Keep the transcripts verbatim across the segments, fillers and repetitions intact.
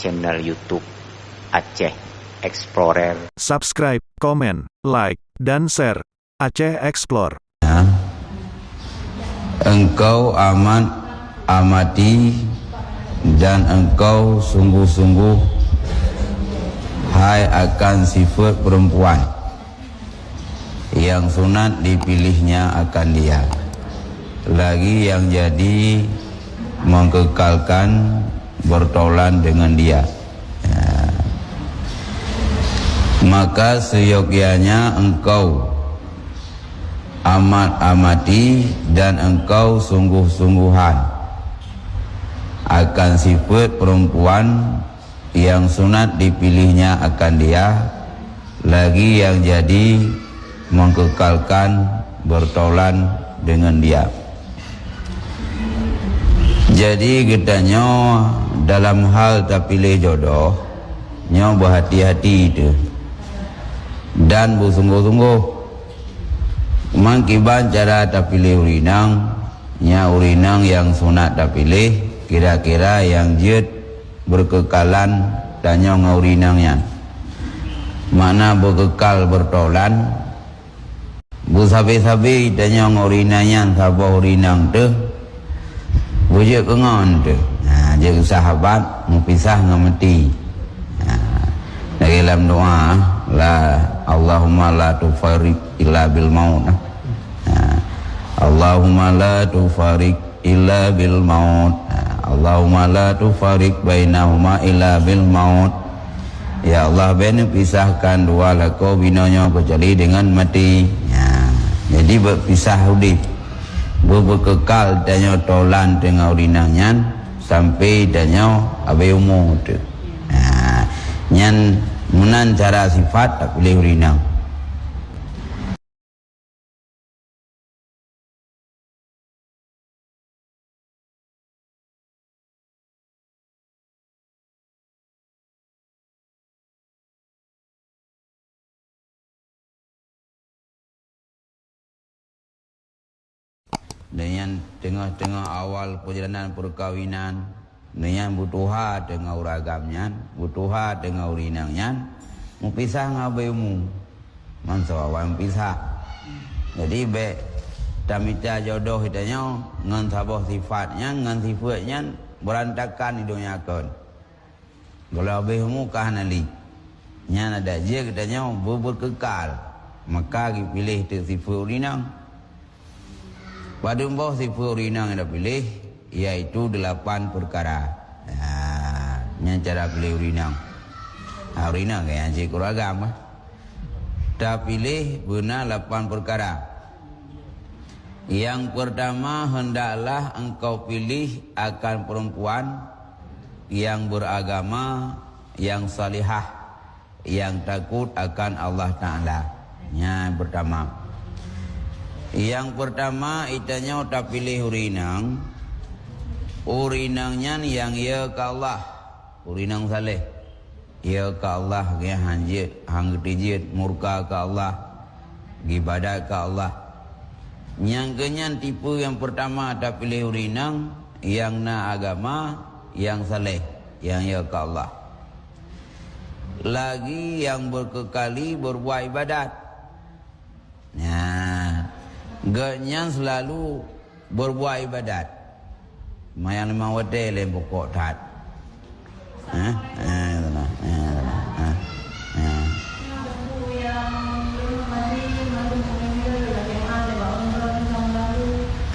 channel YouTube Aceh Explorer. Subscribe, komen, like, dan share Aceh Explore. Engkau amat amati dan engkau sungguh-sungguh hai akan sifat perempuan yang sunat dipilihnya akan dia, lagi yang jadi mengkekalkan bertaulan dengan dia. Ya. Maka seyogyanya engkau amat amati dan engkau sungguh-sungguhan akan sifat perempuan yang sunat dipilihnya akan dia, lagi yang jadi mengkekalkan bertaulan dengan dia. Jadi geutanyoe dalam hal tapiléh jodoh, nyoe beuhati-hati teuh dan beusunggoh-sunggoh. Meukiban cara tapiléh ureueng inong, nyan ureueng inong nyang sunat tapiléh, kira-kira nyang jeuet beukeukalan tanyoe ngon ureueng inong nyan. Makna beukeukalan beutaulan, beusabe-sabe tanyoe ngon ureueng inong nyan saboh ureueng inong teuh, beujeuet keu ngon teuh. Nah, jeuet keu sahabat, meupisah ngon maté. Nah, lagèe lam doa, la, Allahumma la tufarriq illa bil maut. Nah, Allahumma la tufarriq illa bil maut. Ha, Allahumma la tufarriq bainahuma illa bil maut. Ya Allah, bèk neupisahkan dua lakoe binoe nyoe keucuali deungon maté. Ha, jadi beupisah udép. Beu-, beukeukalan tanyoe tolan teungoh ureueng inong nyan sampoe tanyoe habéh umu teuh. Ha, nyan meunan cara sifat tapiléh ureueng inong. Deungon teungoh-teungoh awal peurjalanan peukawinan, Nyan beutuha teungoh ureueng agam nyan, beutuha teungoh ureueng inong nyan, meupisah ngon habéh umu. Mantong awai meupisah. Jadi, bèk tamita jodoh geutanyoe ngon saboh sifat nyan, ngon sifeuet nyan beurantakan di donya kon. Gohlom habéh umu ka hana lé. Nyan adak jeuet geutanyoe beu-, beukeukalan, maka geupiléh teuk sifeuet ureueng inong. Padum boh sifeuet ureueng inong nyang tapiléh, yaitu delapan peukara. Ha, nyan cara piléh ureueng inong. Ha, ureueng inong kan nyang cit ureueng agam, kan? Tapiléh beuna lapan peukara. Nyang peurtama, hendaklah engkau piléh akan peurempuan nyang beuragama, nyang salihah, nyang takot akan Allah Taala. Nyan peurtama. Nyang peurtama, geutanyoe tapiléh ureueng inong, ureueng inong nyan nyang yö keu Allah, ureueng inong saleh. Yö keu Allah, geuh han jeuet, han geuteujeuet, murka keu Allah, geuibadat keu Allah. Nyang keu nyan tipe nyang peurtama tapiléh ureueng inong, nyang na agama, nyang saleh, nyang yö keu Allah. Lagi nyang beukeukalan beurbuat ibadat. Nah, gobnyan seulalu beurbuat ibadat. Seumayang limong watèe lé pokok that. Hah? Ah, ya Allah. Ah, ya Allah. Ah. Ah.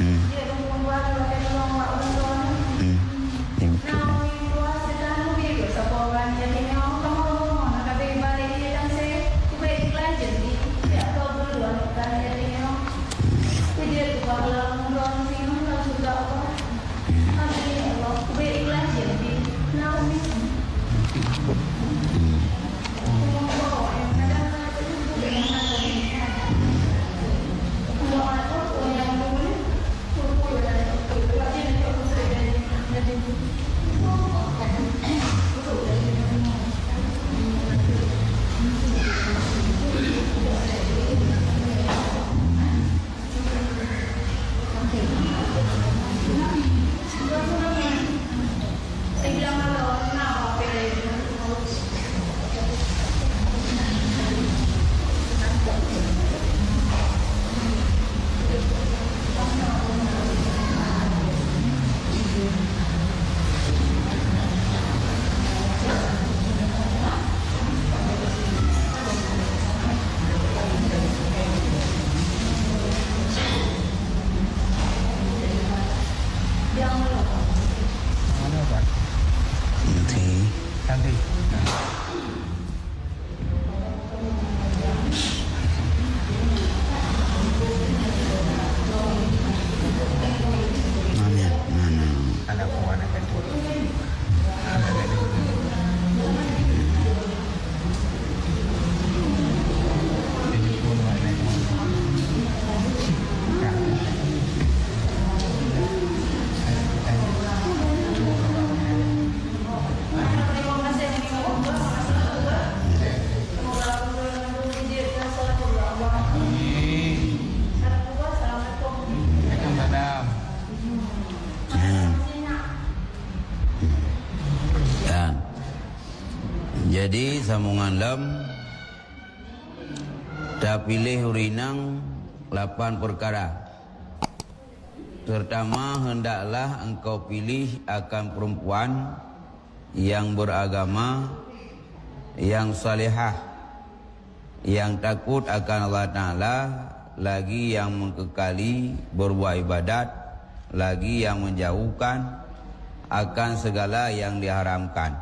Hmm. Hmm. Yang betul, ya. Cantik. Amin. Amin. Anak perempuan akan tu. Anak gadis. Jadi pun anak. Ya. Jadi, sambungan lom, tapiléh ureueng inong lapan peukara. Pertama, hendaklah engkau pilih akan perempuan yang beragama, yang salihah, yang takut akan Allah Ta'ala, lagi yang mengkekali berbuat ibadat, lagi yang menjauhkan akan segala yang diharamkan.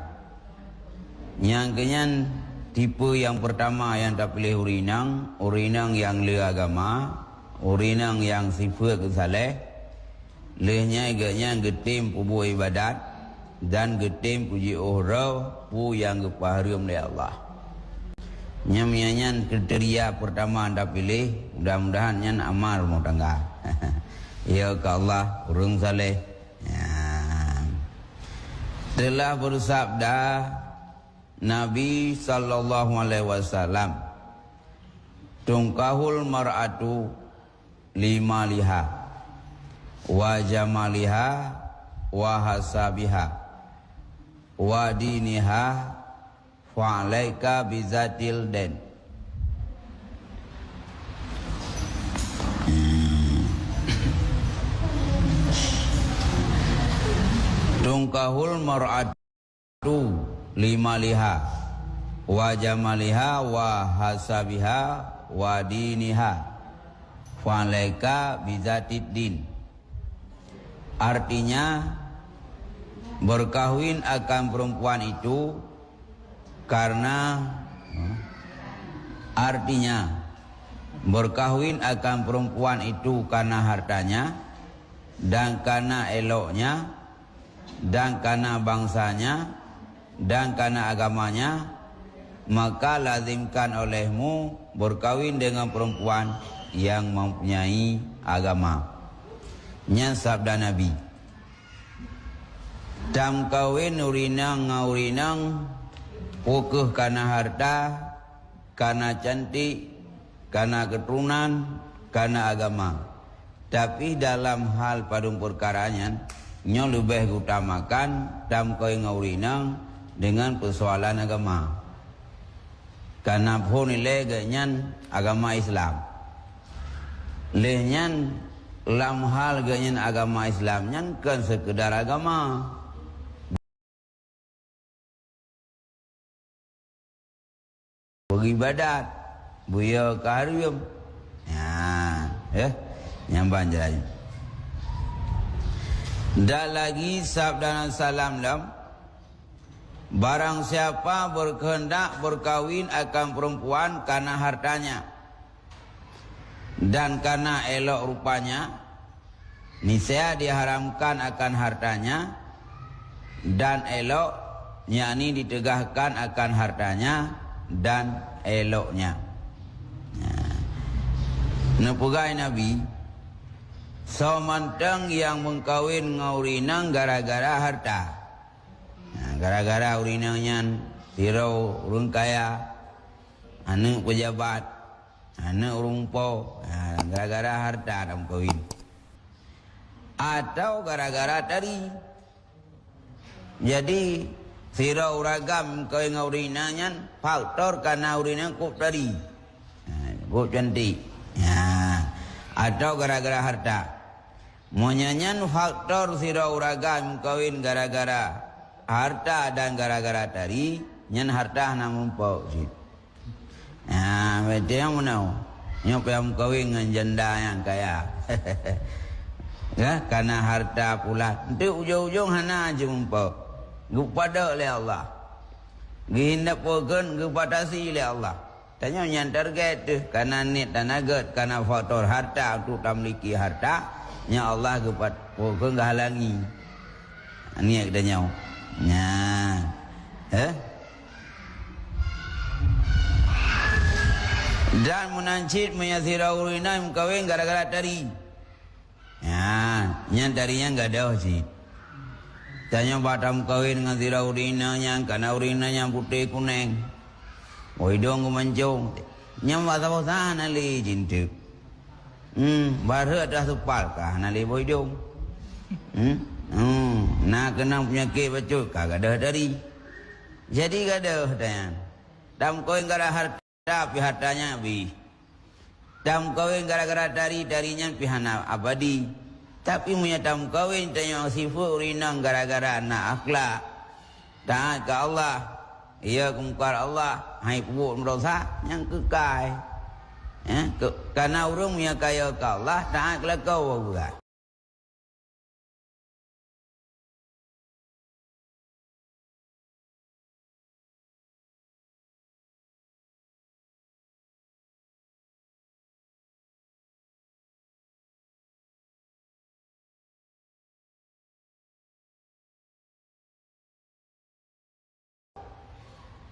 Nyang keunyan, tipe nyang peurtama nyang tapiléh ureueng inong, ureueng inong nyang le agama, ureueng inong nyang sifeuet geusaleh, lheueh nyan geuhnyan geutem peubuet ibadat dan geutem peujiôh droe peue nyang geupeuhareuem lé Allah. Nyan, nyan, nyan kriteria peurtama nyang tapiléh, mudah-mudahan nyan aman rumoh tangga. Ya keu Allah, ureueng saleh. Ya. Telah bersabda Nabi sallallahu alaihi wasallam, "Tunkahul mar'atu limaliha, wa jamaliha, wa hasabiha, wa diniha, fa'alaika bizatil din." Tunkahul mar'atu limaliha, wa jamaliha, wa hasabiha, wa diniha, fa'alaika bizatid din. Artinya, berkahwin akan perempuan itu karena, artinya, berkahwin akan perempuan itu karena hartanya, dan karena eloknya, dan karena bangsanya, dan karena agamanya, maka lazimkan olehmu berkawin dengan perempuan yang mempunyai agama. Nyan sabda Nabi. Tamkawin ureueng inong ngon ureueng inong, peu kheueh kana hareuta, kana cantik, kana keuturonan, kana agama. Tapi dalam hal padum peukara nyan, nyoe leubeh geuutamakan tamkawin ngon ureueng inong deungon peusoalan agama. Kana phon ilée geuhnyan agama Islam. Lheueh nyan, lam hal geuhnyan agama Islam nyan kon seukeudar agama. Beribadat, buya keu hareuem. Nyan, eh, nyang ban jalan. Dan lagi sabda Nabi sallam lom, barang siapa berkehendak berkawin akan perempuan karena hartanya, dan karena elok rupanya, niscaya diharamkan akan hartanya, dan elok, yakni diteugahkan akan hartanya dan eloknya. Nah, neupeugah Nabi, soe mantong nyang meukawen ngon ureueng inong gara-gara harta. Nah, gara-gara ureueng inong nyan sidroe ureueng kaya, aneuëk peujabat, aneuëk ureueng po, ha, gara-gara harta tamkawin. Atawa gara-gara tari. Jadi, sidroe ureueng agam meukawen ngon ureueng inong nyan, faktor kana ureueng inong kôp tari. Ha, kôp cantik. Ha, atawa gara-gara harta. Meunyoe nyan faktor sidroe ureueng agam meukawen gara-gara harta dan gara-gara tari, nyan harta hana meumpok cit. Nah, beutôi nyang meunoe. Nyoe payah meukawen ngon janda nyang kaya. Ya, kana harta pula. Enteuk ujong-ujong hana jimeumpok. Geupadok lé Allah. Geuhindap peue kheun geubatasi lé Allah. Tanyoe nyan target teuh, kana niet tanaget, kana faktor harta untuk tamiliki harta, nyan Allah geupat-, peue kheun geuhalangi. Niet geutanyoe. Nyan. Eh? Dan meunan cit meunyoe sidroe ureueng inong meukawen gara-gara tari. Nyan, nyan tari nyan gadôh cit. Tanyoe bak tameukawen ngon sidroe ureueng inong nyan, kana ureueng inong nyan putéh kuneng. Boh idong geumancong. Nyan bak saboh sa hana lé jinteuk. Hmm, bareuek ateueh seupal ka hana lé boh idong. Hmm? Hmm, na keunong peunyakét bacut ka gadôh tari. Jadi gadôh tanyan. Tameukawen gara harta, tapi harta nyan bih. Tameukawen gara-gara tari, tari nyan pih hana abadi. Tapi meunyoe tameukawen tanyoe sifeuet ureueng inong gara-gara na akhlak, taat keu Allah, ie keumungkar Allah, han peubuet meudosa, nyan keukai. Eh, keu-, kana ureueng meunyoe kayô keu Allah, taat keu lakoe geuh.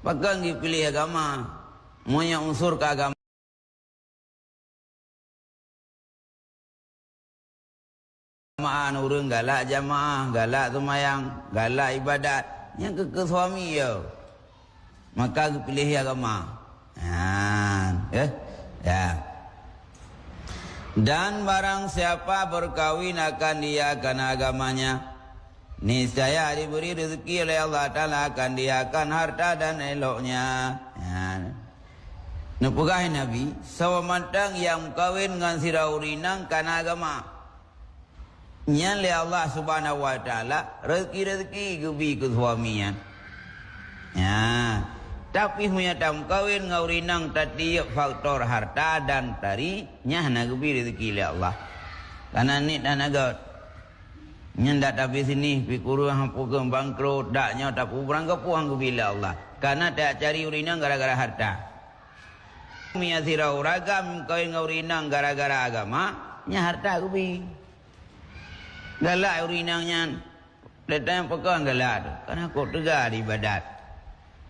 Pakon geupiléh agama? Meunyoe unsur keu agama, Jamaah ureueng galak jamaah, galak seumayang, galak ibadat, nyan keu, keu suami yo. Maka geupiléh agama. Nyan, eh? Ya. Dan barang siapa berkawin akan dia karena agamanya, niscaya diberi rezeki oleh Allah Taala akan dia, akan harta dan eloknya. Nyan. Neupeugah Nabi, "Saboh mantong nyang meukawen ngon sidroe ureueng inong kana agama, nyan lé Allah Subhanahu wa Taala rezeki-rezeki geubi keu suami nyan." Nyan. Tapi meunyoe tameukawen ngon ureueng inong tatiep faktor harta dan tari, nyan hana geubi rezeki lé Allah. Kana niet hana göt. Nyan dak tabisinih, pi kureueng, han peukeuen bangkrot, dak nyoe tapeubrang gapoh han geubi lé Allah. Kana tacari ureueng inong gara-gara harta. Meunyoe sidroe ureueng agam meukawen ngon ureueng inong gara-gara agama, nyan harta geubi. Galak ureueng inong nyan, dak tanyong pakon galak tu, kana kok teuga di ibadat.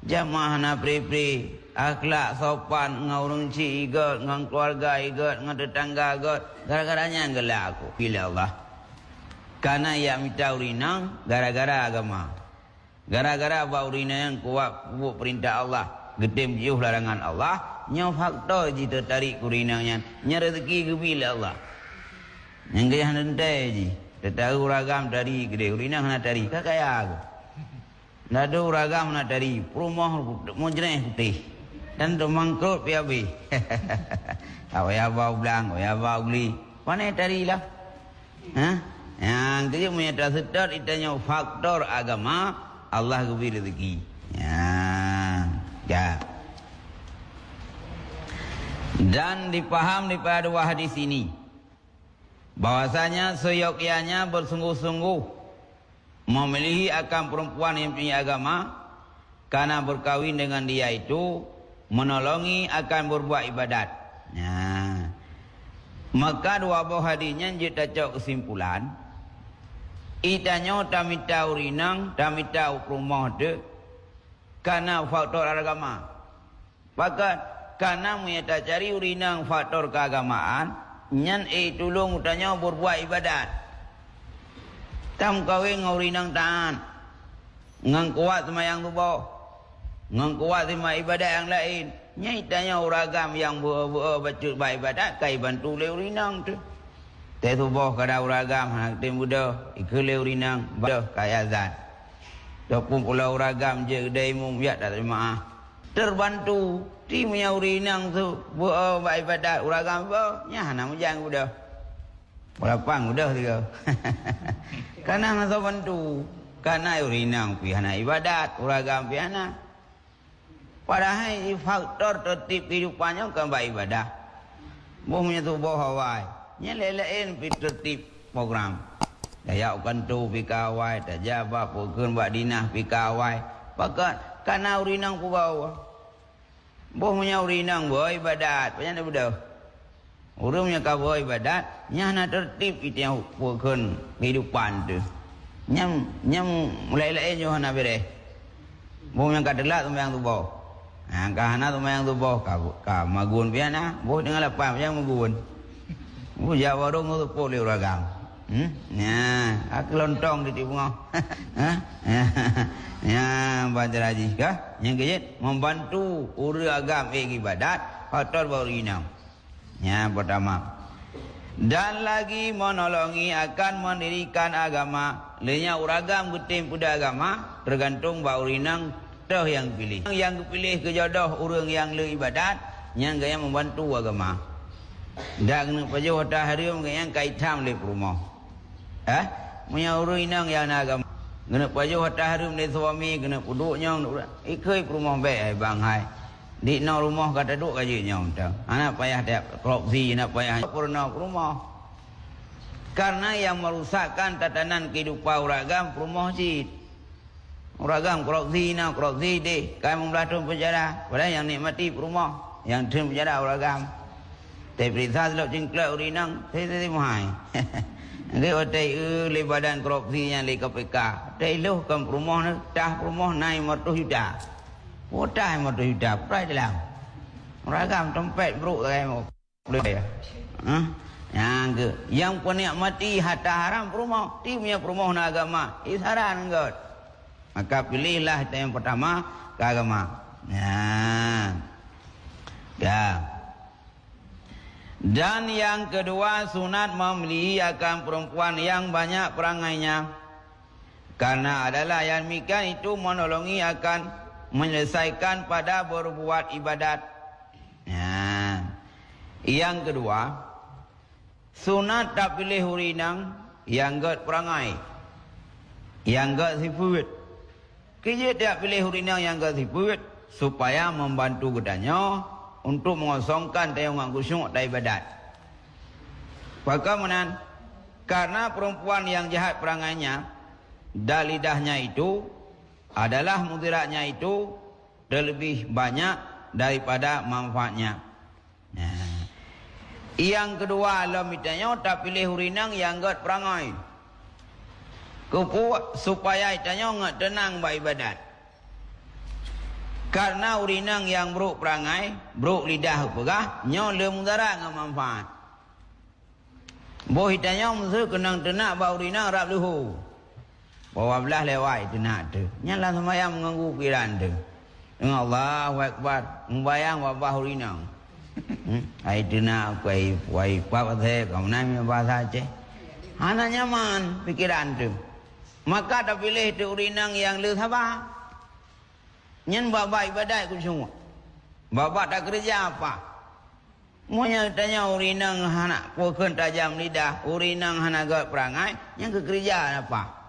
Jamaah hana pri-pri, akhlak sopan ngon ureueng chik igöt, ngon keuluwarga igöt, ngon teutangga göt, gara-gara nyan galak aku, geubi lé Allah. Kana jak mita ureueng inong gara-gara agama. Gara-gara bak ureueng inong nyang kuat peubuet peurintah Allah, geutem jiôh larangan Allah, nyoe faktor jiteutarik keu ureueng inong nyan, nyan rezeki geubi lé Allah. Nyang geuh hana teuntèe jih, teuka ureueng agam tari keudeh, ureueng inong hana tari, ka kaya geuh. Ladôm ureueng agam na tari, peurumoh mujreh putéh, dan teumangkrot pih abéh. Awai haba u blang, awai haba u glé, pané tari lah. Ha? Nyang keujeuet meunyoe taseutôt, itanyoe faktor agama, Allah geubri rezeki. Nyang, ya. Dan dipaham daripada dua hadis ini, bahwasanya seyogyanya bersungguh-sungguh memilih akan perempuan yang punya agama, karena berkawin dengan dia itu menolongi akan berbuat ibadat. Nah, maka dua boh hadis nyan jeuet tacok kesimpulan, itanyoe tamita ureueng inong, tamita u peurumoh teuh, karena faktor agama. Pakon, karena meunyoe tacari ureueng inong faktor keagamaan, nyan ék tulông geutanyoe berbuat ibadat. Tameukawen ngon ureueng inong taat, ngon kuat seumayang suboh, ngon kuat seumayang ibadat nyang laén. Nyan itanyoe ureueng agam nyang beu-, beu-, bacut bak ibadat ka ibantu lé ureueng inong teuh. Teuh suboh kadang ureueng agam hana tem beudôh, ikheun lé ureueng inong, beudôh ka azan. Ataupun pulo ureueng agam jeuet keudeh imum, jak tajak jeumaáh. Teubantu, ti meunyoe ureueng inong tu beu-, bak ibadat, ureueng agam beu-, nyan hana meujan beudôh. Lapang beudôh sigoe. Kana hana soe bantu. Kana ureueng inong pih hana ibadat, ureueng agam pih hana. Padahai di faktor teutab keuhidupan nyoe kon bak ibadah. Boh meunyoe suboh awai, nyan laén-laén pih teutab program. Tajak u kantô pih ka awai, tajak bak peue kheun bak dinas pih ka awai. Pakon, Kana ureueng inong peubawa. Boh meunyoe ureueng inong boh ibadat, pajan na beudôh. Ureueng meunyoe ka boh ibadat, nyan na tertib iteuh peukheun kehidupan teuh. Nyang, nyang mulai laén nyoe hana beres. Boh nyang ka teulat seumayang suboh. Ha, ka hana seumayang suboh, ka, ka magun pian na, boh teungoh lapan nyang magun. Boh jak warong ngon seupôt lé ureueng agam. Hmm? Nya, ka keulontong di tiep beungoh. Ha? Nya, bancara jih kah? Nyang keujeuet, membantu ureueng agam ék ibadat, faktor bak ureueng inong. Nyang pertama. Dan lagi menolongi akan mendirikan agama. Lé nyan ureueng agam geutem peudeuh agama, tergantung bak ureueng inong toh nyang geupiléh. Nyang geupiléh keu jodoh ureueng nyang le ibadat, nyan geuh nyang membantu agama. Dak keuneuk pajoh hareuem geuh nyang ka itam lé peurumoh. Eh? Meunyoe ureueng inong nyang na agama, keuneuk pajoh hareuem lé suami, keuneuk peuduek nyang, ikheun peurumoh bék, hai bang hai. Di noe rumoh ka taduek ka jeuet nyoe mantong. Hana payah tiep korupsi, hana payah peurunoe peurumoh. Karena nyang merusakkan tatanan kehidupan ureueng agam peurumoh cit. Ureueng agam korupsi na, korupsi deh, kai meublah thon penjara. Padahai nyang nikmati peurumoh, nyang thon penjara ureueng agam. Teuperiksa silop cingklak ureueng inong, teurimong hai. Nggak watèe eu lé badan korupsi nyang lé K P K. Teuloh kon peurumoh na, tah peurumoh na limong reutôh juta. Watèe meutujuh daprai dalam. Ragam teumpat brok sagai mo. Hah? Nyang ke, nyang peunikmati harta haram peurumoh, tiep nyang peurumoh na agama, isaran gèt. Maka pilihlah nyang pertama ke agama. Nah. Ya. Dan yang kedua, sunat memilih akan perempuan yang banyak perangainya. Karena adalah yang demikian itu menolongi akan menyelesaikan pada berbuat ibadat. Nah, yang kedua, sunat tapiléh ureueng inong nyang gèt perangai, nyang gèt sifeuet. Keu jeuet tapiléh ureueng inong nyang gèt sifeuet, supaya membantu geutanyoe untuk mengosongkan tanyoe ngon khusyuk dan ibadat. Pakon meunan? Karena perempuan yang jahat perangainya dan lidahnya itu adalah mudaratnya itu terlebih banyak daripada manfaatnya. Nah. Nyang keudua, lom geutanyoe tapiléh ureueng inong nyang gèt perangai. Keupeue? Supaya geutanyoe ngon teunang bak ibadat. Karena ureueng inong nyang brok perangai, brok lidah peugah, nyoe le mudarat ngon manfaat. Boh geutanyoe meuseu keunong teunak bak ureueng inong rab leuhô. Bahwa blaih lewat teunak teuh. Nyan lam seumayang meuganggu pikiran teuh. Deungon Allahu Akbar, mubayang babah ureueng inong. Hmm? Ai teunak, ai, ai pap asai, ka meunan bahasa Aceh. Hana nyaman pikiran teuh. Maka tapiléh teuh ureueng inong nyang le saba. Nyan bak-bak ibadat khusyuk. Bak-bak takeureuja apa? Meunyoe tanyoe ureueng inong hana peue kheun tajam lidah, ureueng inong hana gèt perangai, nyan keu keureuja apa?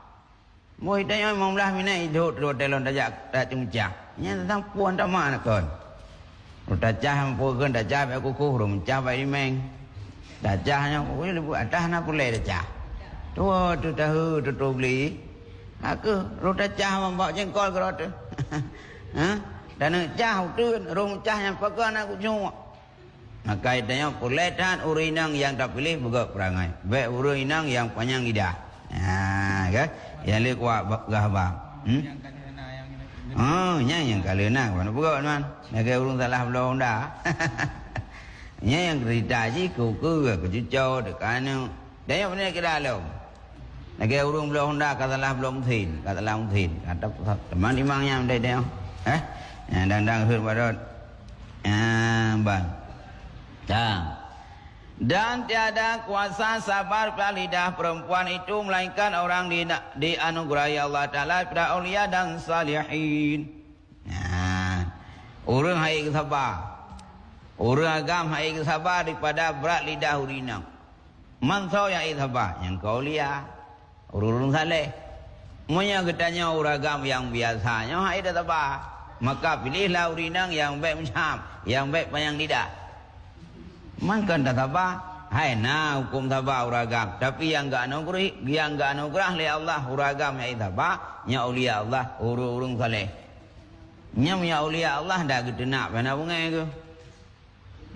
Meunyoe tanyoe limong blaih minèt idhôt lôn tajak taceumeujah, nyan teusampôh tamah na kon. Lôn tacah peue kheun tacah bak kukuh, lôn meucah bak limeng. Tacah nyan, oh, leubeh atah na peureulèe tacah. Tuwoe teuh tahu tutoe bli. Ka keuh lôn tacah bak jengkol keudroe teuh. Ha? Dan cah uteuen, lôn meucah nyan pakon na kujok. Maka geutanyoe peureulèe that ureueng inong nyang tapiléh beugèt perangai. Bèk ureueng inong nyang panyang lidah. Ha, kan? Nyang le kuat ba-, gah ba. Hmm? Oh, nyan nyang ka le na, mana peugah teuma. Lagèe ureueng salah bloe honda. Nyan nyang cerita jih keu, keu, keu cuco, teuka aneuk. Dan nyang beuna kira lom. Lagèe ureueng bloe honda ka salah bloe mesin, ka salah mesin. Ka teman imang nyan dai dai. Eh? Nyan dang-dang heuet barat. Ah, ban. Dah. Dan tiada kuasa sabar pada lidah perempuan itu melainkan orang di, dianugerahi Allah Taala pada aulia dan salihin. Nah, ureueng han ék saba. Ureueng agam han ék saba daripada brat lidah ureueng inong. Man soe nyang ék saba? Nyang keu aulia, ureueng-ureueng saleh. Meunyoe geutanyoe ureueng agam nyang biasa nyoe han ék saba, maka pilihlah ureueng inong nyang bèk meucam, nyang bèk panyang lidah. Man kon tasaba, hai na hukôm saba ureueng agam, tapi nyang geuanugeurah, nyang geuanugeurah lé Allah ureueng agam nyang ék saba, nyan aulia Allah, ureueng-ureueng saleh. Nyan meunyoe aulia Allah dak geuteunak bak na beungéh geuh.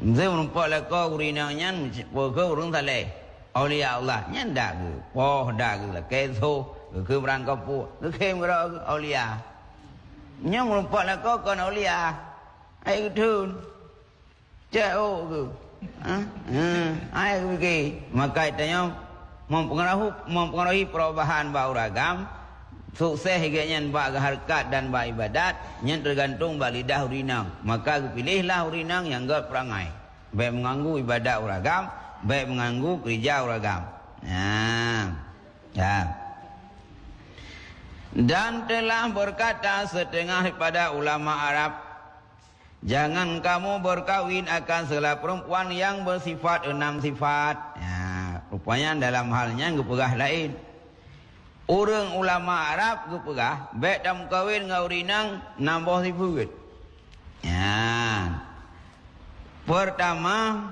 Meusé meurumpok lakoe ureueng inong nyan, peue keuh ureueng saleh. Aulia Allah nyan dak geuh, poh dak geuh, lakée soh, geukheun beurangkapeue, geukheun keudroe geuh aulia. Nyoe meurumpok lakoe kon aulia. Hai geutheun. Cek ôk geuh. Ha? Ha, hai geupike. Maka tanyoe mempengaruhi, mempengaruhi perubahan bak ureueng agam, sukses gobnyan bak hareukat dan bak ibadat, nyan teugantung bak lidah ureueng inong. Maka geupiléhlah ureueng inong nyang gét peurangai. Bék meuganggu ibadat ureueng agam, bék meuganggu keurija ureueng agam. Nah. Ya. Dan telah berkata setengah daripada ulama Arab, "Jangan kamu berkawin akan segala perempuan yang bersifat enam sifat." Ya, rupanya dalam hal nyan geupeugah laén. Ureueng ulama Arab geupeugah, bék tameukawen ngon ureueng inong nam boh sifeuet. Ya. Pertama,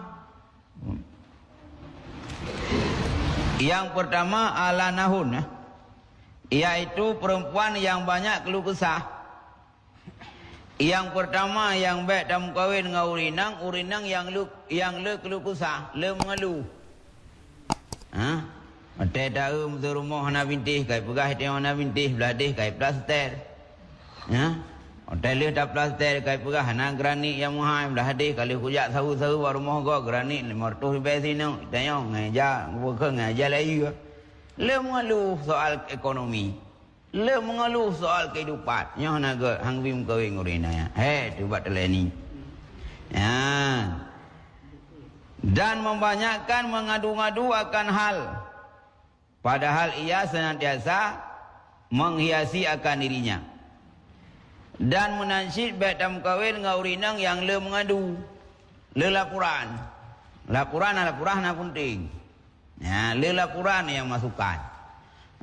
yang pertama alanahun, ya, yaitu perempuan yang banyak keluh kesah. Nyang peurtama nyang bék tameukawen ngon ureueng inong, ureueng inong nyang le, nyang le keuluh kusah, le meungeuluh. Ha? Watée taeu meuseu rumoh hana bintéh, kai peugah tanyoe hana bintéh, blah deh kai plaster. Ha? Watée lheueh taplaster, kai peugah hana granit nyang meuhai, blah deh ka lheueh kujak saweue-saweue bak rumoh gob, granit limong reutôh ribée sinoe, tanyoe ngon ija, bukon ngon ija layeue. Le meungeuluh soal ekonomi. Le meungeuluh soal kehidupan. Nyoe hana gét, han geubri meukawen ngon ureueng inong nyan. He, teubat teuleni. Ya. Dan membanyakkan mengadu-ngadu akan hal, padahal ia senantiasa menghiasi akan dirinya. Dan meunansyid bék tameukawen ngon ureueng inong nyang le meungadu, le laporan. Laporan, laporan hana peunteng. Nyan, le laporan nyang masukan.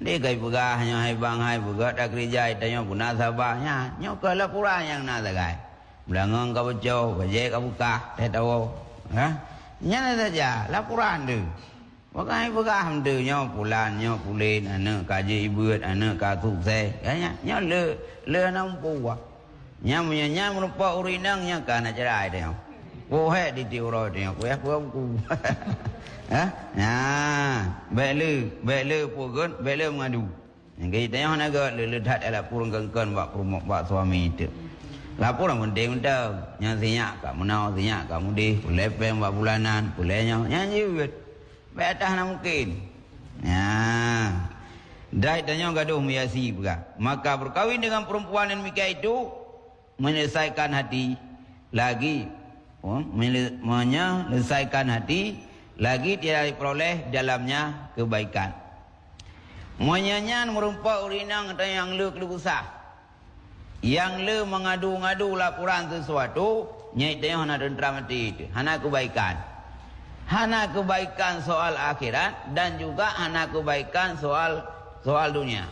Deh kai peugah nyoe hai bang hai peugah takeurija, tanyoe guna saba. Nyan, nyoe keuh laporan nyang na sagai. Beulangong ka beucok, bajée ka beukah, teuh tawoe. Ha? Nyan saja laporan tu. Bukan hai peugah tu nyoe pulan, nyoe pulen, aneuk ka jeuet ibeuet, aneuk ka sukses. Ya, nyan, nyoe le, le hana muphom. Nyan meunyoe nyan meurumpok ureueng inong nyan ka na cerai tanyoe. Pohek di tiep uroe tanyoe, payah peue buku. Hah? Nah, bék le, bék le peue gét, bék le meungadu. Nyang keu tanyoe hana gét, le, le that lapor kon-kon bak peurumoh, bak suami teuh. Lapor nyang penting mantong. Nyan sinyak ka meunoe, sinyak ka mudeh, peureulée péng bak bulanan, peureulée nyoe, nyan jeuet. Bék ata hana mungken. Nah, dai tanyoe gadoh meuhiasi peugah. Maka berkawin dengan perempuan yang demikian itu menyelesaikan hati lagi, oh, menyele-, menyelesaikan hati lagi tidak diperoleh dalamnya kebaikan. Meunyoe nyan meurumpok ureueng inong nyang le keuluh kusah. Nyang le meungadu-ngadu laporan sesuatu, nyan tanyoe hana teuntram até teuh, hana keubaikan. Hana keubaikan soal akhirat dan juga hana keubaikan soal, soal dunia.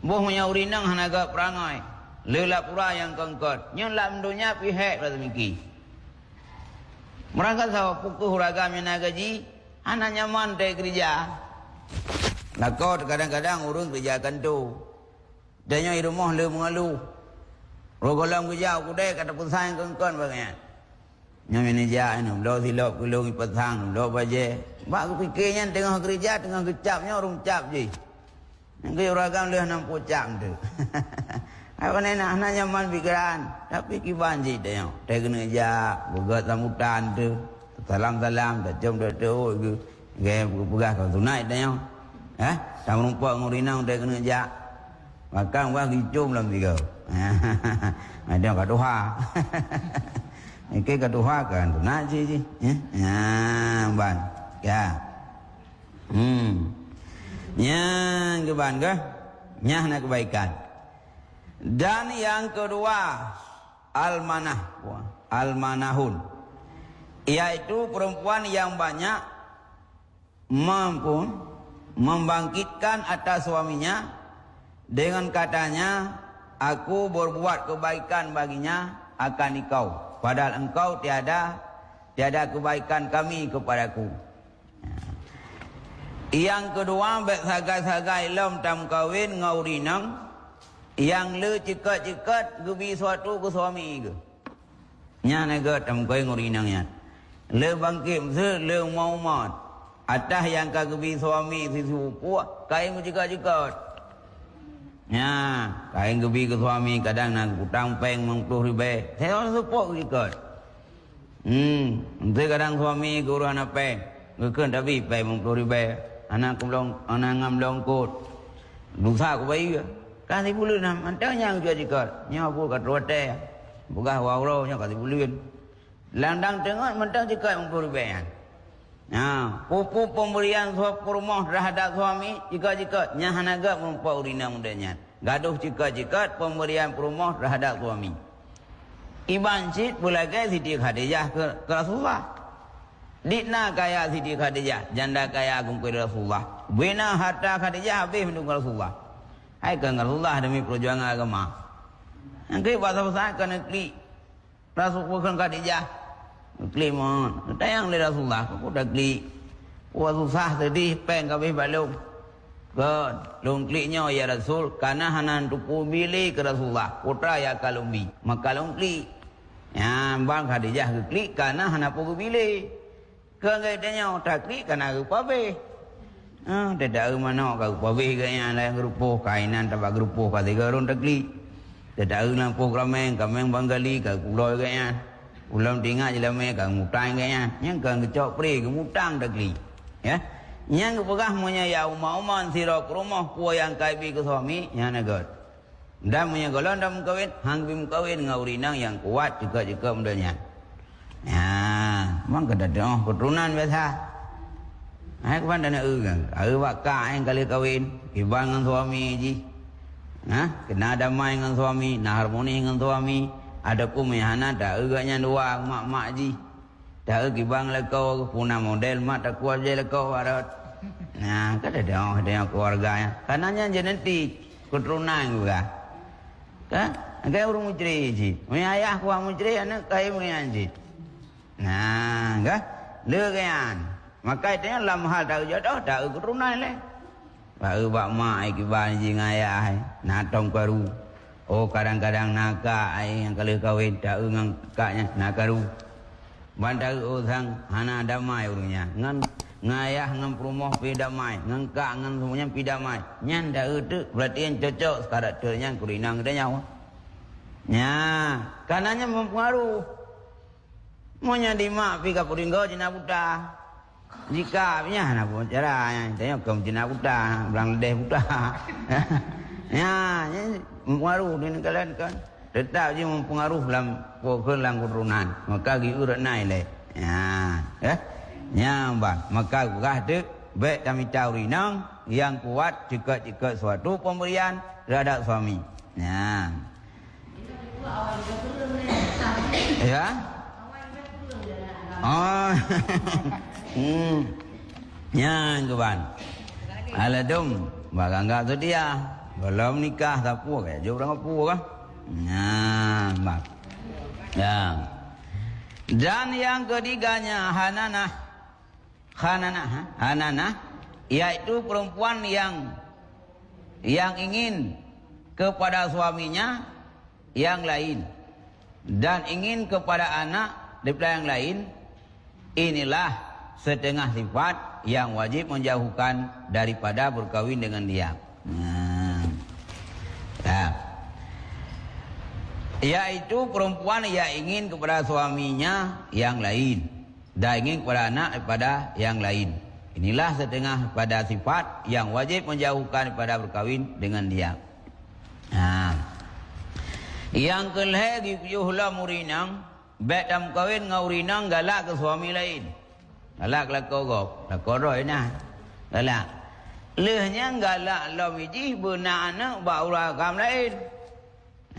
Boh meunyoe ureueng inong hana gét peurangai, le laporan nyang kon-kon, nyoe lam dunia pih hék bak teumiki. Meurangkasoe pukeuh ureueng agam nyang na gaji, hana nyaman teukeurija. Lakoe kadang-kadang ureueng keurija kantô. Tanyoe i rumoh le meungeuluh. Roh gohlom geujak u keudée ka tapeusan kon-kon bak nyan. Nyoe meuneja nyoe, bloe silop keu lôn ipasang, bloe bajée. Bak geupike nyan teungoh keurija, teungoh geucab nyoe ureueng cap jih. Nyan keuh ureueng agam lheueh nam peucab teuh. Apa na hana nyaman pikeran, tapi kiban jih tanyoe. Teuh keuneuk jak, beugét sambutan teuh. Salam-salam, tacom teuh-teuh geu. Gaya peugah ka sunat tanyoe. Eh, tameurumpok ngon ureueng inong teuh keuneuk jak. Makan wah gicom lam tiga. Ada ka tuha. Oke ka tuha kan sunat cit cit. Eh, ya, ban. Ya. Hmm. Nyan kiban kah? Nyan na kebaikan. Dan yang kedua, almanah, almanahun, yaitu perempuan yang banyak mampu membangkitkan atas suaminya dengan katanya, "Aku berbuat kebaikan baginya akan engkau, padahal engkau tiada, tiada kebaikan kami kepadaku." Nyang keudua, bék sagai-sagai lom tameukawen ngon ureueng inong Nyang le cikot-cikot geubi suatu keu suami geuh. Nyan na geuh tameukoe ngon inong nyan. Le bangkét meuseu, le umat-umat. Atah nyang ka geubi suami sisi pupuk, kayém meucikot-cikot. Nya, kayém geubi keu suami kadang na utang péng limong ploh ribèe. Saya seupôt geucikot. Hmm, enteuk kadang suami geuh ureueng hana péng, geukheun tabi péng limong ploh ribèe, hana keulong, hana ngam longkot. Dosa kubayeue. Ka sibuleuen na, mantong nyang jeuet jikot. Nyoe buet ka troh watèe. Peugah wa uroe nyoe ka sibuleuen. Lam dang teungoh mantong jikot limong ploh ribèe nyan. Nah, pupuk pemberian suami peurumoh terhadap suami, jikot-jikot, nyan hana gèt meurumpok ureueng inong muda nyan. Gadoh cikot-cikot pemberian peurumoh terhadap suami. Iban cit beulagèe Siti Khadijah keu, keu Rasulullah. Dit na kaya Siti Khadijah, janda kaya geukheun Rasulullah. Bina harta Khadijah habéh mandum keu Rasulullah. Hai keu Rasulullah demi peujuangan agama. Nyan keuh basa-basa keu neuklik. Rasul peue kheun Khadijah, klik meunan. Geutanyong lé Rasulullah, "Peue taklik? Peue susah seudeh, péng ka habéh bak lôn?" Kheun, "Lôn klik nyoe, ya Rasul, kareuna hana teupeu bi lé keu Rasulullah, peue teuma nyang ka lôn bi, maka lôn klik." Nyan ban Khadijah geuklik kareuna hana peue geubi lé. Keu geutanyoe taklik ka na geupabéh. Ah, teudaeu manok ka geupabéh geuh nyan lam geurupoh, kainan tabak geurupoh ka sigoe rhon taklik. Teudaeu lam poh keurameng, keurameng ban gali ka geupuloi geuh nyan. Ulôn teuingat jeulamé ka geumutang geuh nyan. Nyan ka geucok pré geumutang taklik. Ya. Nyan geupeugah meunyoe ya umat-umat sidroe peurumoh peue nyang ka ibi keu suami, nyan na gèt. Dan meunyoe gohlom dak meukawen, han geubri meukawen ngon ureueng inong nyang kuat jikot-jikot meudeh nyan. Nyan, memang ka teudeungoe keuturonan biasa. Hai, kuban dan eu kan. Eu bak kak nyang ka lheueh kawen, kiban ngon suami jih. Nah, keu na damai ngon suami, na harmoni ngon suami. Adapun meunyoe hana, ta eu gobnyan dua mak-mak jih. Ta eu kiban lakoe, peue na model mak takue jai lakoe bak rot. Nah, ka teudeungoe, teudeungoe keuluwarga nyan. Kareuna nyan genetik, keuturonan geupeugah. Kan? Kan ureueng mucre cit. Meunyoe ayah kuat mucre, aneuk ka meunan cit. Nah, kan? Le geuh nyan. Maka tanyoe lam hal ta eu jodoh, ta eu keuturonan lé. Bak eu bak mak, ai kiban jih ngon ayah, ai. Na tông karu. Oh, kadang-kadang na kak, ai, nyang ka lheueh kawen, ta eu ngon kak nyan, na karu. Ban ta eu, oh, sang hana damai ureueng nyan. Ngon, ngon ayah, ngon peurumoh pih damai. Ngon kak, ngon seumuanya pih damai. Nyan ta eu teuk, berarti nyan cocok karakter nyan keu ureueng inong geutanyoe. Nya, kareuna nyan mempengaruh. Meunyoe di mak pih ka peuringgoe jinak buta. Jika nyan hana peue cara, nyan tanyoe kon jinak buta, blang leudeh buta. Nya, nyan mempengaruh di neugara kan. Teutap jih mempengaruh lam pokok lam keuturonan. Maka giureuet nai lé. Nya, eh. Nya ban, maka geupeugah teuk bèk tamita ureueng inong nyang kuat cikot-cikot suatu pemberian terhadap suami. Nya. Ya? Oh. Hmm. Nyan keuban. Aladum, bak gangga setia. Belum nikah sapu, kayak jauh orang apa kah? Nah, bak. Ya. Dan yang ketiganya, hananah. Hananah, ha? Hananah, yaitu perempuan yang, yang ingin kepada suaminya yang lain dan ingin kepada anak daripada yang lain, inilah setengah sifat yang wajib menjauhkan daripada berkawin dengan dia. Nah. Ya. Yaitu perempuan yang ingin kepada suaminya yang lain. Dan ingin kepada anak daripada yang lain. Inilah setengah pada sifat yang wajib menjauhkan daripada berkawin dengan dia. Ha. Nyang keu lhèe geuh lom ureueng inong, bèk tameukawen ngon ureueng inong galak keu suami laén. Galak keu lakoe gob, lakoe droe na. Galak. Lheueh nyan galak lom jih beuna aneuk bak ureueng agam laén.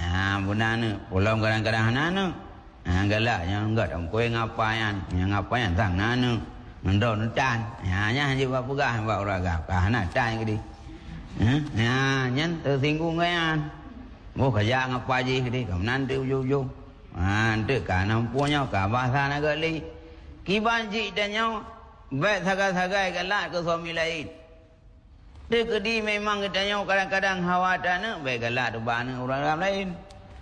Nah, beuna aneuk. Peulom kadang-kadang hana aneuk. Nah, galak nyang gèt ongkoi ngapa nyan. Nyang ngapa nyan sang na aneuk. Ngon droeneuh tan. Nah, nyan jeuet bak peugah bak ureueng agam. Ka hana tan keudeh. Hah? Nah, nyan teusinggung gobnyan. Boh ka jak ngapa jih keudeh. Ka meunan teuk ujong-ujong. Ha, enteuk ka na muphom nyoe, ka basa na gèt lé. Kiban jih tanyoe, bèk sagai-sagai galak keu suami laén. Teukeudi memang geutanyoe kadang-kadang hawa taneuk, bèk galak teuba aneuk ureueng agam laén.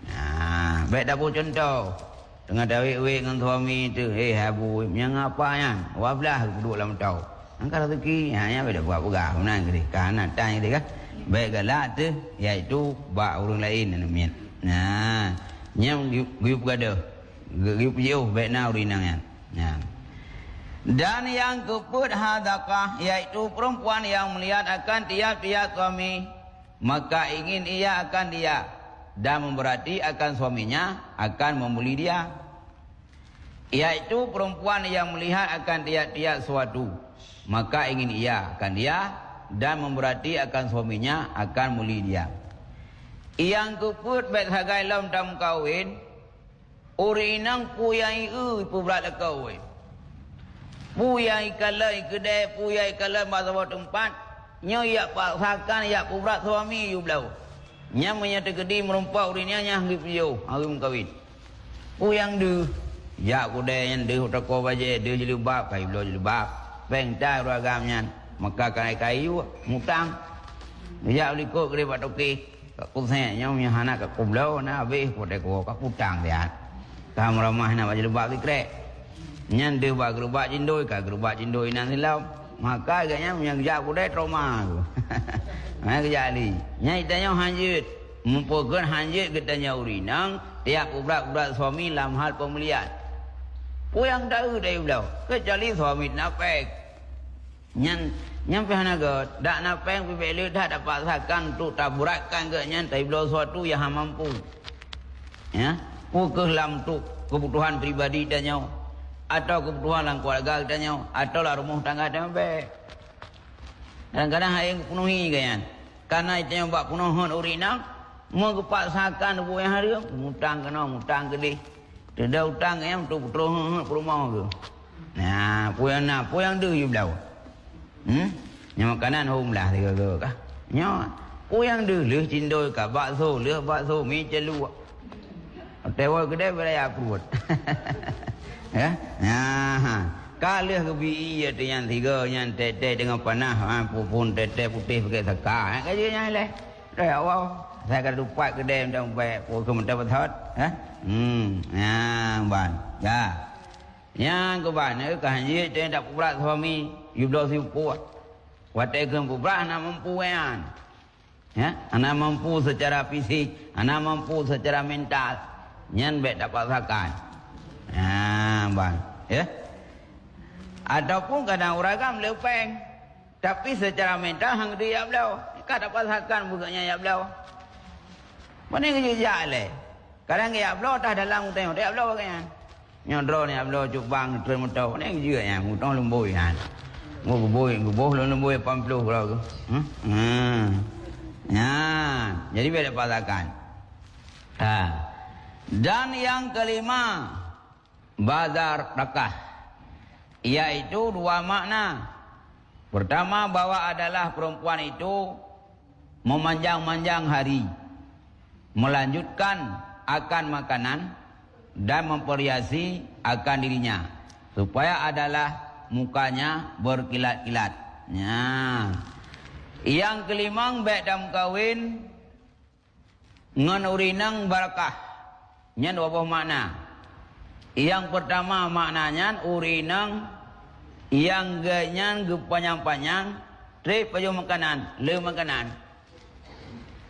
Nah, bèk taboh cuntoh. Teungoh tawét-wét ngon suami teuh, "Eh, Abu, nyang apa nyan?" Dua blah geuduek lam moto. Angka raseuki, ha, nyan bèk tapeugah-peugah, meunan keudeh. Ka hana tan keudeh kah? Bèk galak teuh, yaitu bak ureueng laén aneuk miet. Nah, nyan geuyue, geuyue peugadôh. Geuyue peujiôh bèk na ureueng inong nyan. Nyan. Dan nyang keupeuet hadakah, yaitu perempuan yang melihat akan tiap-tiap suami, maka ingin ia akan dia, dan memberati akan suaminya akan membuli dia. Yaitu perempuan yang melihat akan tiap-tiap suatu, maka ingin ia akan dia, dan memberati akan suaminya akan membuli dia. Nyang keupeuet bèk sagai lom tameukawen, ureueng inong peue nyang ieu ipeubrat lakoe. Peue nyang ikalon ikeudèe, peue nyang ikalon bak saboh teumpat, nyoe jak paksakan jak peubrat suami yue bloe. Nyan meunyoe teukeudi meurumpok ureueng inong nyan geuyue peujiôh, geuyue meukawen. Peue nyang deuh, jak keudèe nyan deuh u toko bajèe, deuh jilbab, ka ibloe jilbab. Péng tai ureueng agam nyan, meuka keuhai kayue, mutang. Jak u likot keudeh bak toke. Ka kusèe nyoe meunyoe hana ka kubloe, na habéh watèe kuwoe ka putang siat. Ka meuramah na bak jilbab sikrek. Nyan deuh bak geurubak cindôi, ka geurubak cindôi inan silom. Maka geuh nyan meunyoe geujak keudèe trauma geuh. Maka geujak lé. Nyan geutanyoe hanjeuet. Muphom kheun hanjeuet geutanyoe ureueng inong, tiap peubrat-peubrat suami lam hal peumuliaan. Peue nyang taeu tayue bloe, keucuali suami teunape. Nyan, nyan pih hana göt. Dak na péng pih bèk lé that tapaksakan untuk taburatkan geuh nyan, taibloe sesuatu nyang hana mampu. Ya, peu kheueh lam untuk keubutuhan pribadi tanyoe, atau keubutuhan lam keuluwarga tanyoe, atau lam rumoh tangga tanyoe bèk. Kadang-kadang hana geupenuhi geuh nyan. Karena tanyoe bak peunoh hot ureueng inong, meugeupasakan buet nyang hareuem, mutang keunoe, mutang keudeh. Teuda utang nyang beutôi-beutôi heuet peurumoh geuh. Nah, peue nyang na, peue nyang deuh yue bloe. Hmm? Nyoe makanan hom lah tiga-tiga kah? Nyoe, peue nyang deuh lheueh cindôi ka bakso, lheueh bakso mi celuek. Tewoi keudeh beuraya pruet. Ya? Nah, ka lheueh geubi ié teuh nyan tiga nyan tete deungon panah, ha, phon-phon tete putéh pakai saka. Ha, ka jeuet nyan leh. Dah ya Allah, saya ka dupat keudeh minta ubak, pukul minta betot, eh? Hmm, ya, ban. Ya. Nyang keuban, eh, ka hanjeuet teuh tapubrat suami, yue bloe siumpue. Watèe keu pubrat hana mampu nyan. Ya, hana mampu secara fisik, hana mampu secara mental. Nyan bèk tapaksakan. Ha, ban, ya. Ataupun kadang ureueng agam le péng. Tapi secara mental hana geuyue jak bloe. Ka tapaksakan buet nyan jak bloe. Pane geuyue jak lé. Kadang geuyue jak bloe tah dalam utang, jak bloe bagai nyan. Nyoe droeneuh jak bloe cubang treun moto. Pane geuyue nyan, mutong lumbôi nyan. Mu geubôi, geuboh lôn lumbôi lapan ploh kilo. Hmm? Hmm. Nyan, jadi bèk tapaksakan. Ha. Dan yang kelima, Bazarakah, yaitu dua makna. Pertama, bahwa adalah perempuan itu memanjang-manjang hari, melanjutkan akan makanan, dan memperhiasi akan dirinya, supaya adalah mukanya berkilat-kilat. Nya. Yang kelimang, bèk tameukawen ngon ureueng inong barakah. Nyan dua boh makna. Nyang peurtama makna nyan ureueng inong nyang geuh nyan geupanyang-panyang trép pajoh makanan, le makanan.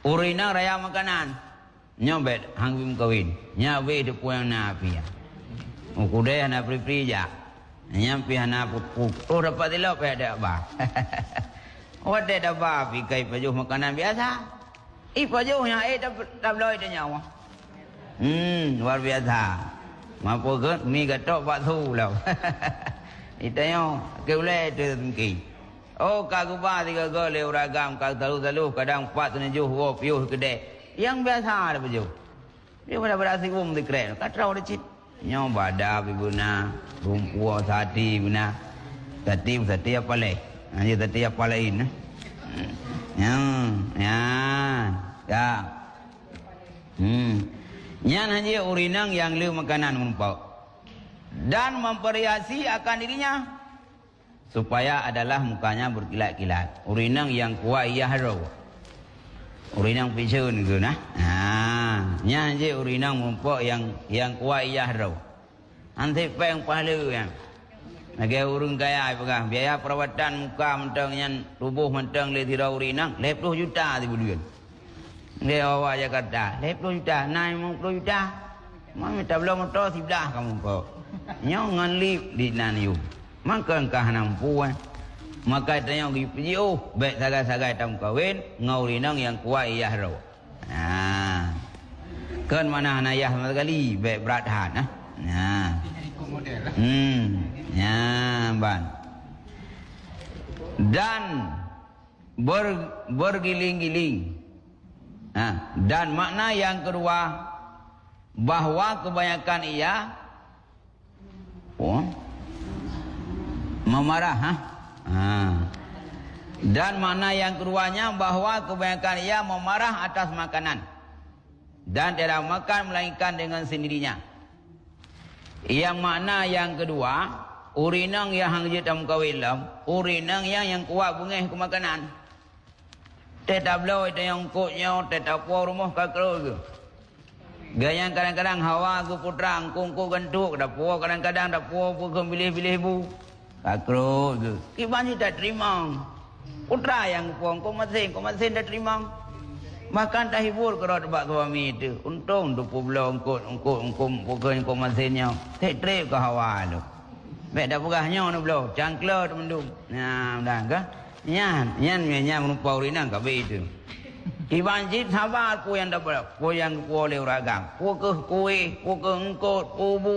Ureueng inong raya makanan. Nyoe bèk han geumeukawen. Nyan habéh teupeu nyang na api nyan. Meukeudeh hana pri-pri jak. Nyan pih hana pu-, pu-, oh dapat tilok pih ada ba. Watèe daba pih kai pajoh makanan biasa. Ih, pajoh nyang ék tab-, tabloe teuh nyawa. Hmm, luar biasa. Mampu gét mi gatok bakso lom. Itanyoe, ke ulèe teuh mungkin. Oh, ka geuba sigoe-goe lé ureueng agam, ka talu-talu, kadang pat teuneujôh woe piôh keudè. Nyang biasa dah pajoh. Dia pada-pada siwueng sikrek, ka troh dah cit. Nyoe bada pih beuna, rumpue sati beuna. Sati, sati apa lé? Ha, ya, sati apa lain, eh? Ya, ya, ya. Hmm. Nyan hanya ureueng inong nyang le makanan meureumpok. Dan memperhiasi akan dirinya. Supaya adalah mukanya berkilat-kilat. Ureueng inong nyang kuat ijah droe. Ureueng inong piseuen keu nah. Ha, nyan jih ureueng inong meurumpok nyang, nyang kuat ijah droe. Hanse péng pahala nyan. Lagèe ureueng kaya peugah, biaya perawatan muka mantong nyan, tuboh mantong lé sidroe ureueng inong, lhèe ploh juta sibuleuen. Lé awak Jakarta, lhèe ploh juta, na limong ploh juta. Mami tabloe moto siblaih kamoe kok. Nyoe ngon lip di nan yum. Mangkon ka hana mampu, eh. Maka tanyoe geupeujeuet, oh, bèk sagai-sagai tameukawen ngon ureueng inong nyang kuat ijah droe. Nah. Kon mana hana yah sama sekali, bèk brat that, nah. Nah. Hmm. Nyan ban. Dan ber-, bergiling-giling. Nah, dan makna yang kedua, bahwa kebanyakan ia, oh, memarah, ha? Ha. Dan makna yang keduanya, bahwa kebanyakan ia memarah atas makanan dan tidak makan melainkan dengan sendirinya. Nyang makna nyang keudua, ureueng inong nyang han jeuet tameukawen lom, ureueng inong nyan nyang kuat beungéh keu makanan. Teuh tabloe teuh nyang eungkôt nyoe, teuh tapuwoe rumoh ka krot geuh. Geuh nyan kadang-kadang hawa geuh putra, eungkôt-eungkôt gantuek, tapuwoe kadang-kadang tapuwoe peue kheun biléh-biléh bu. Ka krot geuh. Kiban jih tateurimong. Putra nyang geupuwoe eungkôt masén, eungkôt masén tateurimong. Bahkan tahibur keudroe bak suami teuh. Untông teupeubloe eungkôt, eungkôt, eungkôt, eungkôt, eungkôt masén nyoe. Trép-trép keu hawa lom. Bèk tapeugah nyoe neubloe, cangklo teumandum. Nah, mudah kah? Nyan, nyan, nyan, nyan meurumpok ureueng inong ka bèk teuh. Kiban jih saba peue nyang tapeugah, peue nyang geupuwoe lé ureueng agam. Peue keuh kueh, peue keuh eungkôt, peue bu.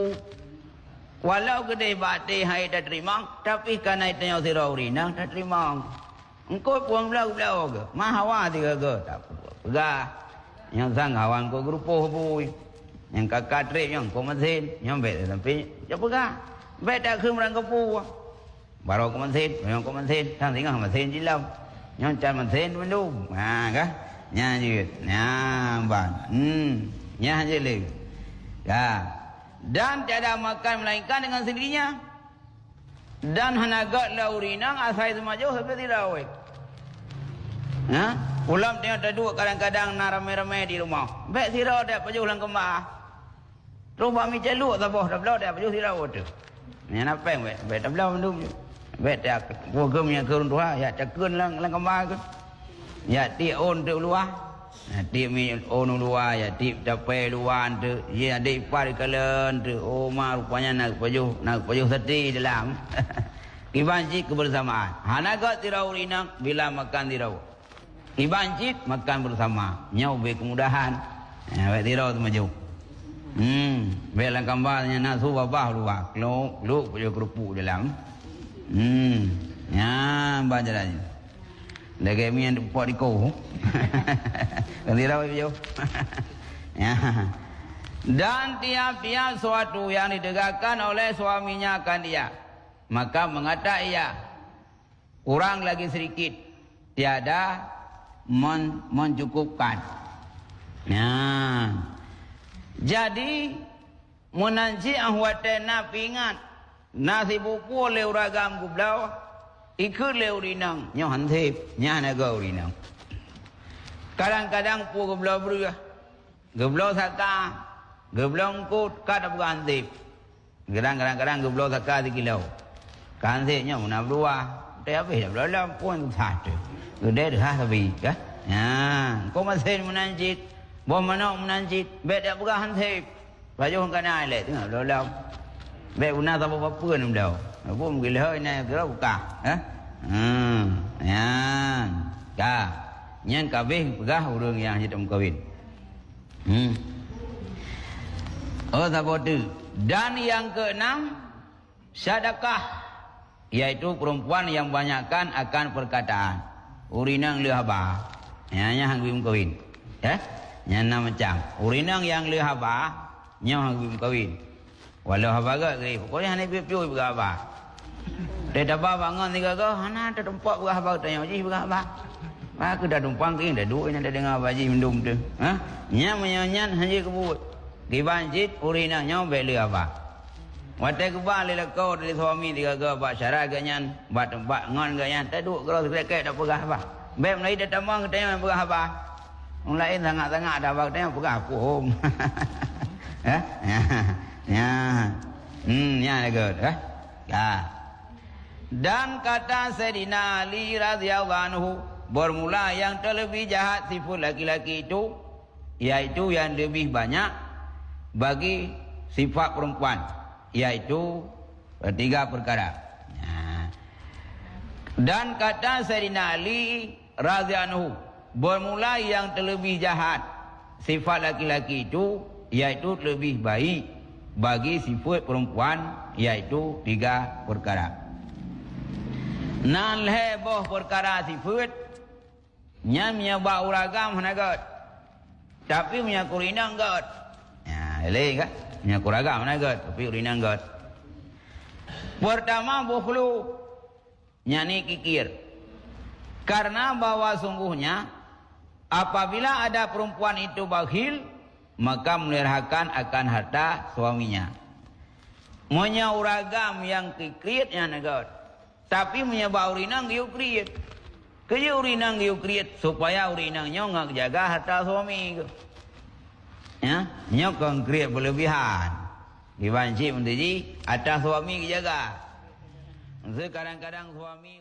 Walau geudeh bak até han ék tateurimong, tapi kareuna tanyoe sidroe ureueng inong tateurimong. Eungkôt puang bloe-bloe geuh, ma hawa sigoe-goe, tapeugah. Nyang sang hawa eungkôt geurupoh bui. Nyang ka-ka trép nyoe eungkôt masén, nyoe bèk sampé tapeugah. Bèk takheun meurangkapeue. Barô eungkôt masén, nyoe eungkôt masén, sang singoh masén cit lom. Nyoe can masén mandum. Ha, kah? Nyan jeuet. Nyan ban. Hmm. Nyan jeuet lé. Ka. Dan tiada makan melainkan dengan sendirinya. Dan hana göt lé ureueng inong asai seumajoh sabe sidroe. Nah, ulôn teuh taduek kadang-kadang na ramé-ramé di rumoh. Bèk sidroe teuh pajoh lam keumah. Troh bak mi céluek saboh tabloe teuh pajoh sidroe teuh. Nyan na péng bèk, bèk tabloe mandum. Bèk teuh peue geuh nyang keu ureueng tuha, ya takheun lam, lam keumah keuh. Ya tiek ôn teuh luwa. Nah, tiek mi ôn luwa, ya tiek tapé luwa teuh, ya dek ipar ikalon teuh. Oh, ma rupanya na geupajoh, na geupajoh sate dalam. Kiban cit kebersamaan. Hana göt sidroe ureueng inong bila makan sidroe. Kiban cit makan bersama. Nyoe bèk keumudahan. Ya, bèk sidroe teuh maju. Hmm, bèk lam kamba nyan na su babah luwa. Klok, klok, pajoh keurupuk dalam. Hmm, nyan ban jalan. Lagèe mi nyang teupok di koh. Ganti rawai baju. Ya. Dan tiap-tiap suatu yang ditegakkan oleh suaminya akan dia, maka mengata ia, kurang lagi sedikit, tiada men-, mencukupkan. Nah, jadi, meunan cit 'oh watèe na peuingat, na sibuku lé ureueng agam geubloe, ikheun lé ureueng inong, nyoe han sép, nyan na geuh ureueng inong. Kadang-kadang peue geubloe breueh, geubloe saka, geubloe eungkôt, ka tapeugah han sép. Kadang-kadang geubloe saka sikilo. Kan sép nyoe meunan dua. Teuh habéh dah bloe lom pun satu. Geudeh deuhah sabe, kah? Nyan, eungkôt masén meunan cit, boh manok meunan cit, bèk tapeugah han sép. Pajoh kana ilèe teungoh bloe lom. Bèk guna saboh papeuen bloe. Apa mungkin lheueh nyan kira buka, eh? Hmm, nyan. Ka. Nyan ka habéh peugah ureueng nyang jeuet meukawen. Hmm. Oh, saboh teuk. Dan yang keenam, sedekah, yaitu perempuan yang banyakkan akan perkataan. Ureueng inong lheueh haba, nyan, nyan han geubri meukawen. Eh? Nyan na macam. Ureueng inong nyang lheueh haba, nyoe han geubri meukawen. Walau haba gèt, pokoknya hana piôh-piôh peugah haba. Teuh taba bangon sigoe-goe, hana teutumpok peugah haba, tanyoe jih peugah haba. Bah keu tatumpang keuh, taduek nyan tadeungoe haba jih mandum teuh. Ha? Nyan meunyoe nyan han jeuet keu buet. Kiban cit ureueng inong nyoe bèk lheueh haba. Watée geuba lé lakoe lé suami sigoe-goe bak syara geuh nyan, bak teumpat ngon geuh nyan, taduek keudroe sikrék-krék tapeugah haba. Bék meulayeue tatamong geutanyoe nyang peugah haba. Ureuëng laén sangat-sangat ada haba geutanyoe peugah phom. Eh? Ya. Ya. Hmm, nyan lagoe, eh? Ya. Dan kata Saidina Ali radhiyallahu anhu, bermula yang terlebih jahat sifat laki-laki itu, yaitu yang lebih banyak bagi sifat perempuan, yaitu tiga perkara. Nah, dan kata Saidina Ali radhiyallahu anhu, bermula yang terlebih jahat sifat laki-laki itu, yaitu lebih baik bagi sifat perempuan, yaitu tiga perkara. Nan lhée boh perkara sifat, nyan meunyoe bak ureuëng agam hana gét, tapi meunyoe keu ureuëng inong gét. Ya, lé kan? Meunyoe keu ureuëng agam hana gét, tapi ureuëng inong gét. Pertama, bukhlu. Nyan ni kikir. Karena bahwa sungguhnya, apabila ada perempuan itu bakhil, maka menderhakan akan harta suaminya. Meunyoe ureuëng agam nyang kikriet nyan gét, tapi meunyoe bak ureuëng inong geuyue kriet. Keu jih ureuëng inong geuyue kriet, supaya ureuëng inong nyoe ngon jaga harta suami geuh. Ya, nyoe kon kriet berlebihan. Diban cit meuntui jih, harta suami geujaga. Kadang-kadang suami